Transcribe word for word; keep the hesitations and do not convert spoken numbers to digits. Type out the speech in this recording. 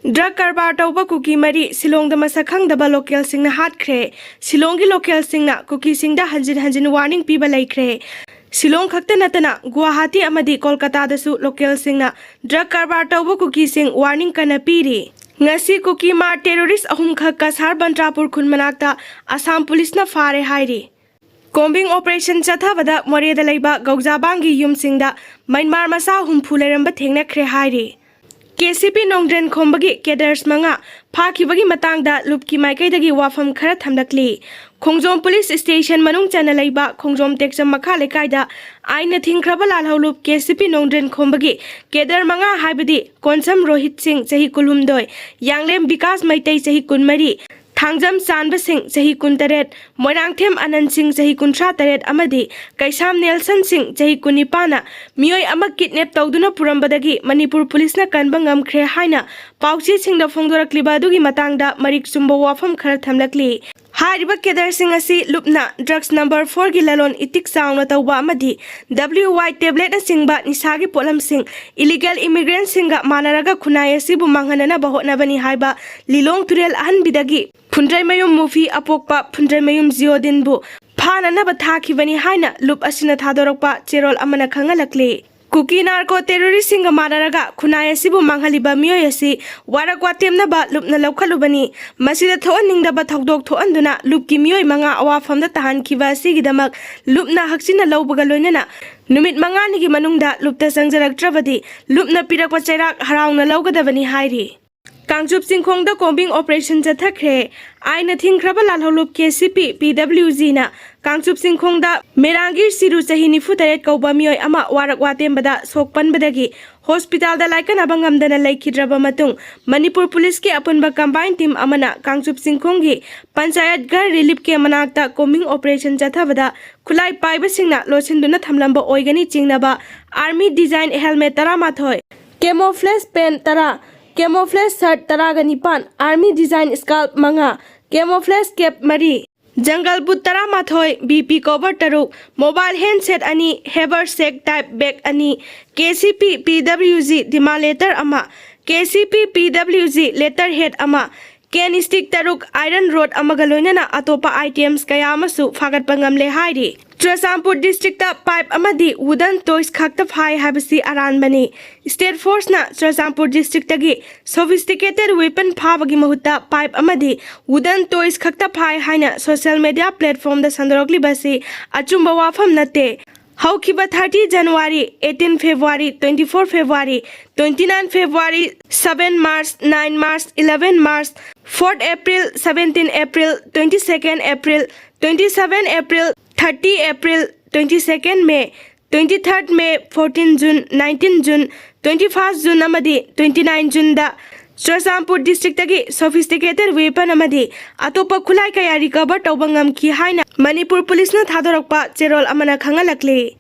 Drug ꯀꯔꯕꯥꯔ ꯇꯧꯕ ꯀꯨꯀꯤ ꯃꯔꯤ ꯁꯤꯂꯣꯡꯗ ꯃꯁꯛ ꯈꯪꯗꯕ ꯂꯣꯀꯦꯜꯁꯤꯡꯅ ꯍꯥꯠꯈ꯭ꯔꯦ꯫ ꯁꯤꯂꯣꯡꯒꯤ ꯂꯣꯀꯦꯜꯁꯤꯡꯅ ꯀꯨꯀꯤꯁꯤꯡꯗ ꯍꯟꯖꯤꯟ ꯍꯟꯖꯤꯟ ꯋꯥꯔꯅꯤꯡ ꯄꯤꯕ ꯂꯩꯈ꯭ꯔꯦ꯫ ꯁꯤꯂꯣꯡ ꯈꯛꯇ ꯅꯠꯇꯅ ꯒꯨꯋꯥꯍꯥꯇꯤ ꯑꯃꯗꯤ ꯀꯣꯜꯀꯇꯥꯗꯁꯨ ꯂꯣꯀꯦꯜꯁꯤꯡꯅ ꯗ꯭ꯔꯒ ꯀꯔꯕꯥꯔ ꯇꯧꯕ ꯀꯨꯀꯤꯁꯤꯡ ꯋꯥꯔꯅꯤꯡ ꯀꯟꯅ ꯄꯤꯔꯤ꯫ ꯉꯁꯤ ꯀꯨꯀꯤ ꯃꯥꯔ ꯇꯦꯔꯣꯔꯤꯁ ꯑꯍꯨꯝꯈꯛ ꯀꯁꯥꯔ ꯕꯟꯇ꯭ꯔꯥꯄꯨꯔ ꯈꯨꯟ ꯃꯅꯥꯛꯇ ꯑꯁꯥꯝ ꯄꯨꯂꯤꯁꯅ ꯐꯥꯔꯦ ꯍꯥꯏꯔꯤ꯫ ꯀꯣꯝꯕꯤꯡ ꯑꯣꯄꯔꯦꯁꯟ ꯆꯠꯊꯕꯗ ꯃꯣꯔꯦꯗ ꯂꯩꯕ ꯒꯧꯖꯥꯕꯥꯡꯒꯤ ꯌꯨꯝꯁꯤꯡꯗ ꯃ꯭ꯌꯥꯟꯃꯥꯔ ꯃꯆꯥ ꯍꯨꯝꯐꯨ ꯂꯩꯔꯝꯕ ꯊꯦꯡꯅꯈ꯭ꯔꯦ ꯍꯥꯏꯔꯤ꯫ ꯀꯦ ꯁꯤ ꯄꯤ ꯅꯣꯡꯗ꯭ꯔꯦꯟ ꯈꯣꯝꯕꯒꯤ ꯀꯦꯗꯔꯁ ꯃꯉꯥ ꯐꯥꯈꯤꯕꯒꯤ ꯃꯇꯥꯡꯗ ꯂꯨꯞꯀꯤ ꯃꯥꯏꯀꯩꯗꯒꯤ ꯋꯥꯐꯝ ꯈꯔ ꯊꯝꯂꯛꯂꯤ꯫ ꯈꯣꯡꯖꯣꯝ ꯄꯨꯂꯤꯁ ꯁ꯭ꯇꯦꯁꯟ ꯃꯅꯨꯡ ꯆꯟꯅ ꯂꯩꯕ ꯈꯣꯡꯖꯣꯝ ꯇꯦꯛꯆꯝ ꯃꯈꯥ ꯂꯩꯀꯥꯏꯗ ꯑꯥꯏꯟꯅ ꯊꯤꯡꯈ꯭ꯔꯕ ꯂꯥꯜꯍꯧꯂꯨꯞ ꯀꯦ ꯁꯤ ꯄꯤ ꯅꯣꯡꯗ꯭ꯔꯦꯟ ꯈꯣꯝꯕꯒꯤ ꯀꯦꯗꯔ ꯃꯉꯥ ꯍꯥꯏꯕꯗꯤ ꯀꯣꯟꯁꯝ ꯔꯣꯍꯤꯠ ꯁꯤꯡ ꯆꯍꯤ ꯀꯨꯟꯍꯨꯝꯗꯣꯏ, ꯌꯥꯡꯂꯦꯝ ꯕꯤꯀꯥꯁ ꯃꯩꯇꯩ ꯆꯍꯤ ꯀꯨꯟꯃꯔꯤ, ꯊꯥꯡꯖꯝ ꯆꯥꯟꯕ ꯁꯤꯡ ꯆꯍꯤ ꯀꯨꯟꯇꯔꯦꯠ, ꯃꯣꯏꯔꯥꯡꯊꯦꯝ ꯑꯅꯟ ꯁꯤꯡ ꯆꯍꯤ ꯀꯨꯟꯊ꯭ꯔꯥ ꯇꯔꯦꯠ ꯑꯃꯗꯤ ꯀꯩꯁꯥꯝ ꯅꯦꯜꯁꯟ ꯁꯤꯡ ꯆꯍꯤ ꯀꯨꯟꯅꯤꯄꯥꯟꯅ ꯃꯤꯑꯣꯏ ꯑꯃ ꯀꯤꯗꯅꯦꯞ ꯇꯧꯗꯨꯅ ꯄꯨꯔꯝꯕꯗꯒꯤ ꯃꯅꯤꯄꯨꯔ ꯄꯨꯂꯤꯁꯅ ꯀꯟꯕ ꯉꯝꯈ꯭ꯔꯦ ꯍꯥꯏꯅ ꯄꯥꯎꯆꯦꯁꯤꯡꯗ ꯐꯣꯡꯗꯣꯔꯛꯂꯤꯕ ꯑꯗꯨꯒꯤ ꯃꯇꯥꯡꯗ ꯃꯔꯤꯛ ꯆꯨꯝꯕ ꯋꯥꯐꯝ ꯈꯔ ꯊꯝꯂꯛꯂꯤ꯫ ꯍꯥꯏꯔꯤꯕ ꯀꯦꯗꯔꯁꯤꯡ ꯑꯁꯤ ꯂꯨꯞꯅ ꯗ꯭ꯔꯒꯁ ꯅꯝꯕꯔ ꯐꯣꯔꯒꯤ ꯂꯂꯣꯟ ꯏꯇꯤꯛ ꯆꯥꯎꯅ ꯇꯧꯕ ꯑꯃꯗꯤ ꯗꯕ꯭ꯂꯤꯎ ꯋꯥꯏ ꯇꯦꯕ꯭ꯂꯦꯠꯅꯆꯤꯡꯕ ꯅꯤꯁꯥꯒꯤ ꯄꯣꯠꯂꯝꯁꯤꯡ ꯏꯂꯤꯒꯦꯜ ꯏꯃꯤꯒ꯭ꯔꯦꯟꯁꯤꯡꯒ ꯃꯥꯟꯅꯔꯒ ꯈꯨꯟꯅꯥꯏ ꯑꯁꯤꯕꯨ ꯃꯥꯡꯍꯟꯅꯅꯕ ꯍꯣꯠꯅꯕꯅꯤ ꯍꯥꯏꯕ ꯂꯤꯂꯣꯡ ꯇꯨꯔꯦꯜ ꯑꯍꯟꯕꯤꯗꯒꯤ ꯐꯨꯟꯗ꯭ꯔꯩꯃꯌꯨꯝ ꯃꯨꯐꯤ ꯑꯄꯣꯛꯄ ꯐꯨꯟꯗ꯭ꯔꯩꯃꯌꯨꯝ ꯖꯤꯑꯣꯗꯤꯟꯕꯨ ꯐꯥꯅꯅꯕ ꯊꯥꯈꯤꯕꯅꯤ ꯍꯥꯏꯅ ꯂꯨꯞ ꯑꯁꯤꯅ ꯊꯥꯗꯣꯔꯛꯄ ꯆꯦꯔꯣꯜ ꯑꯃꯅ ꯈꯪꯍꯜꯂꯛꯂꯤ꯫ ꯀꯨꯀꯤ ꯅꯥꯔꯀꯣ ꯇꯦꯔꯣꯔꯤꯁꯁꯤꯡꯒ ꯃꯥꯟꯅꯔꯒ ꯈꯨꯟꯅꯥꯏ ꯑꯁꯤꯕꯨ ꯃꯥꯡꯍꯜꯂꯤꯕ ꯃꯤꯑꯣꯏ ꯑꯁꯤ ꯋꯥꯔꯛ ꯋꯥꯇꯦꯝꯅꯕ ꯂꯨꯞꯅ ꯂꯧꯈꯠꯂꯨꯕꯅꯤ꯫ ꯃꯁꯤꯗ ꯊꯣꯛꯍꯟꯅꯤꯡꯗꯕ ꯊꯧꯗꯣꯛ ꯊꯣꯛꯍꯟꯗꯨꯅ ꯂꯨꯞꯀꯤ ꯃꯤꯑꯣꯏ ꯃꯉꯥ ꯑꯋꯥꯐꯝꯗ ꯇꯥꯍꯟꯈꯤꯕ ꯑꯁꯤꯒꯤꯗꯃꯛ ꯂꯨꯞꯅ ꯍꯛꯆꯤꯟꯅ ꯂꯧꯕꯒ ꯂꯣꯏꯅꯅ ꯅꯨꯃꯤꯠ ꯃꯉꯥꯅꯤꯒꯤ ꯃꯅꯨꯡꯗ ꯂꯨꯞꯇ ꯆꯪꯖꯔꯛꯇ꯭ꯔꯕꯗꯤ ꯂꯨꯞꯅ ꯄꯤꯔꯛꯄ ꯆꯩꯔꯥꯛ ꯍꯔꯥꯎꯅ ꯂꯧꯒꯗꯕꯅꯤ ꯍꯥꯏꯔꯤ꯫ Kangchup ꯆꯤꯡꯈꯣꯡꯗ combing operation ꯆꯠꯊꯈ꯭ꯔꯦ꯫ ꯑꯥꯏꯟꯅ ꯊꯤꯡꯈ꯭ꯔꯕ ꯂꯥꯜꯍꯧꯂꯨꯞ ꯀꯦ ꯁꯤ ꯄꯤ ꯄꯤ ꯗꯕ꯭ꯂꯤꯎ ꯖꯤꯅ ꯀꯥꯡꯆꯨꯞ ꯆꯤꯡꯈꯣꯡꯗ ꯃꯦꯔꯥꯡꯒꯤꯔ ꯁꯤꯔꯨ ꯆꯍꯤ ꯅꯤꯐꯨ ꯇꯔꯦꯠ ꯀꯧꯕ ꯃꯤꯑꯣꯏ ꯑꯃ ꯋꯥꯔꯛ ꯋꯥꯇꯦꯝꯕꯗ ꯁꯣꯛ ꯄꯟꯕꯗꯒꯤ ꯍꯣꯁꯄꯤꯇꯥꯜꯗ ꯂꯥꯏꯀꯠꯅꯕ ꯉꯝꯗꯅ ꯂꯩꯈꯤꯗ꯭ꯔꯕ ꯃꯇꯨꯡ ꯃꯅꯤꯄꯨꯔ ꯄꯨꯂꯤꯁꯀꯤ ꯑꯄꯨꯟꯕ ꯀꯝꯕꯥꯏꯟ ꯇꯤꯝ ꯑꯃꯅ ꯀꯥꯡꯆꯨꯞ ꯆꯤꯡꯈꯣꯡꯒꯤ ꯄꯟꯆꯥꯌꯠ ꯘꯔ ꯔꯤꯂꯤꯐ ꯀꯦꯝ ꯃꯅꯥꯛꯇ ꯀꯣꯝꯕꯤꯡ ꯑꯣꯄꯔꯦꯁꯟ ꯆꯠꯊꯕꯗ ꯈꯨꯠꯂꯥꯏ ꯄꯥꯏꯕꯁꯤꯡꯅ ꯂꯣꯠꯁꯤꯟꯗꯨꯅ ꯊꯝꯂꯝꯕ ꯑꯣꯏꯒꯅꯤ ꯆꯤꯡꯅꯕ ꯑꯥꯔꯃꯤ ꯗꯤꯖꯥꯏꯟ ꯍꯦꯜꯃꯦꯠ ꯇꯔꯥꯃꯥꯊꯣꯏ, ꯀꯦꯃꯣꯐ꯭ꯂꯦꯖ ꯄꯦꯟ ꯇꯔꯥ, ꯀꯦꯃꯣꯐ꯭ꯂꯦꯖ ꯁꯔꯠ ꯇꯔꯥꯒ ꯅꯤꯄꯥꯟ, ꯑꯥꯔꯃꯤ ꯗꯤꯖꯥꯏꯟ ꯁ꯭ꯀꯥꯔꯐ ꯃꯉꯥ, ꯀꯦꯃꯣꯐ꯭ꯂꯦꯖ ꯀꯦꯞ ꯃꯔꯤ, ꯖꯪꯒꯜ ꯕꯨꯠ ꯇꯔꯥꯃꯥꯊꯣꯏ, ꯕꯤ ꯄꯤ ꯀꯣꯚꯔ ꯇꯔꯨꯛ, ꯃꯣꯕꯥꯏꯜ ꯍꯦꯟꯁꯦꯠ ꯑꯅꯤ, ꯍꯦꯕꯔꯁꯦꯛ ꯇꯥꯏꯞ ꯕꯦꯒ ꯑꯅꯤ, ꯀꯦ ꯁꯤ ꯄꯤ ꯄꯤ ꯗꯕ꯭ꯂꯤꯎ ꯖꯤ ꯗꯤꯃꯥꯟ ꯂꯦꯇꯔ ꯑꯃ, ꯀꯦ ꯁꯤ ꯄꯤ ꯄꯤ ꯗꯕ꯭ꯂꯤꯎ ꯖꯤ ꯂꯦꯇꯔ ꯍꯦꯗ ꯑꯃ, ꯀꯦꯟ ꯁ꯭ꯇꯤꯛ ꯇꯔꯨꯛ, ꯑꯥꯏꯔꯟ ꯔꯣꯗ ꯑꯃꯒ ꯂꯣꯏꯅꯅ ꯑꯇꯣꯞꯄ ꯑꯥꯏꯇꯦꯝꯁ ꯀꯌꯥ ꯑꯃꯁꯨ ꯐꯥꯒꯠꯄ ꯉꯝꯂꯦ ꯍꯥꯏꯔꯤ꯫ ꯆꯨꯔꯆꯥꯟꯄꯨꯔ ꯗꯤꯁꯇ꯭ꯔꯤꯛꯇ ꯄꯥꯏꯞ ꯑꯃꯗꯤ ꯋꯨꯗꯟ ꯇꯣꯏꯁ ꯈꯛꯇ ꯐꯥꯏ ꯍꯥꯏꯕꯁꯤ ꯑꯔꯥꯟꯕꯅꯤ꯫ ꯁ꯭ꯇꯦꯠ ꯐꯣꯔꯁꯅ ꯆꯨꯔꯆꯥꯟꯄꯨꯔ ꯗꯤꯁꯇ꯭ꯔꯤꯛꯇꯒꯤ ꯁꯣꯐꯤꯁꯇꯤꯀꯦꯇꯦꯗ ꯋꯦꯄꯟ ꯐꯥꯕꯒꯤ ꯃꯍꯨꯠꯇ ꯄꯥꯏꯞ ꯑꯃꯗꯤ ꯋꯨꯗꯟ ꯇꯣꯏꯁ ꯈꯛꯇ ꯐꯥꯏ ꯍꯥꯏꯅ ꯁꯣꯁꯤꯌꯦꯜ ꯃꯦꯗꯤꯌꯥ ꯄ꯭ꯂꯦꯠꯐꯣꯔꯝꯗ ꯁꯟꯗꯣꯔꯛꯂꯤꯕꯁꯤ ꯑꯆꯨꯝꯕ ꯋꯥꯐꯝ ꯅꯠꯇꯦ꯫ ꯍꯧꯈꯤꯕ thirty January, eighteen February, twenty-four February, twenty-nine February, seven March, nine March, eleven March, fourth April, seventeen April, twenty-second April, twenty-seven April, thirty April, twenty-second May, twenty-third May, fourteen June, nineteen June, twenty-first June ꯑꯃꯗꯤ twenty-nine Juneꯗ Churachandpur ꯗꯤꯁꯇ꯭ꯔꯤꯛꯇꯒꯤ ꯁꯣꯐꯤꯁꯇꯤꯀꯦꯇꯦꯗ weapon ꯑꯃꯗꯤ ꯑꯇꯣꯞꯄ ꯈꯨꯠꯂꯥꯏ ꯀꯌꯥ recover ꯇꯧꯕ ꯉꯝꯈꯤ ꯍꯥꯏꯅ ꯃꯅꯤꯄꯨꯔ ꯄꯨꯂꯤꯁꯅ ꯊꯥꯗꯣꯔꯛꯄ ꯆꯦꯔꯣꯜ ꯑꯃꯅ ꯈꯪꯍꯜꯂꯛꯂꯤ꯫